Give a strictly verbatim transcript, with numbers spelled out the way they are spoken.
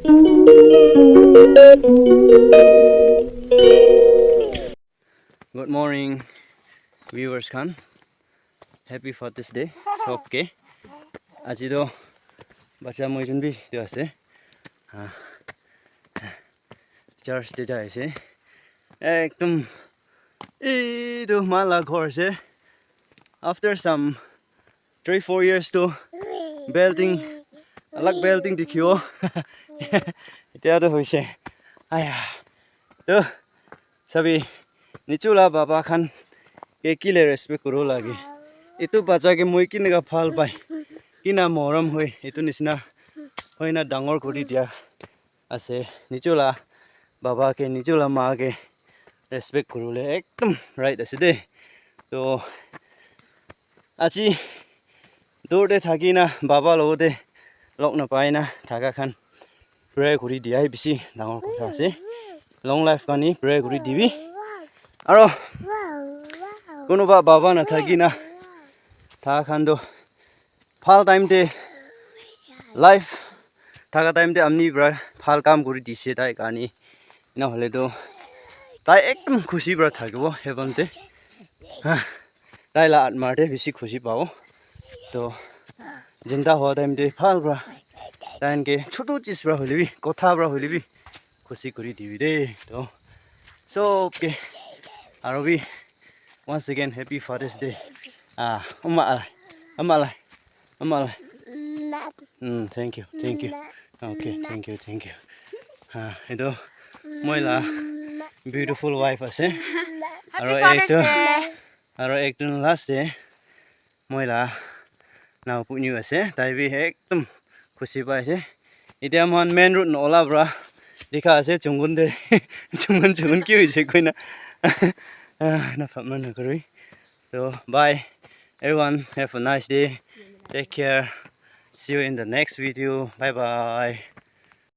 Good morning, viewers khan. Happy Father's Day, sobke. Aji toh bacha moi jun bi etu ase. Ah, church te jai ase. Ekdum, etu ma la ghor ase. After some three, four years to building, alag building dikhiwo. Etia toh hoise. Aya. Toh, sabi, nichu la baba khan ke kile respect kuro lage. Etu bacha ke moi kineka bhal pai, kina morom hoi, etu nisina hoina dangor kuri dia ase. Nichu la baba ke, nichu la ma ke respect kuribole ekdum right ase de. To aji dur te thaki na baba logote log napai na thaka khan pray kuri dia hi bishi dangor kotha ase. Long life karne pray kuri dibi. Aro kunuba baba na thaki na thaka khan toh bhal time te life thaka time te amni para bhal kam kuri dise tai karne. Ena hoile toh tai ekdum khushi para thakibo heaven te. Ha, tai la atma te bishi khushi pabo. To jinda hoa time te bhal para tai ke chutu chis para hoile bi, kotha para hoile bi khushi kuri dibi de. To sob ke aro bi once again happy Father's Day. Ah, ama alai, ama alai, ama alai. Mm, thank you, thank you. Okay, thank you, thank you. Ah, etu moi la beautiful wife ase. Aro ekdum, aro ekdum last te moi la nao punyu ase. Tai bi ekdum khushi pai ase. Etia moikhan main road na ola para dikha ase chungun te. Chungun, chungun ki hoise koina. Ah, na phamna na kuri. So bye everyone, have a nice day, take care, see you in the next video, bye bye.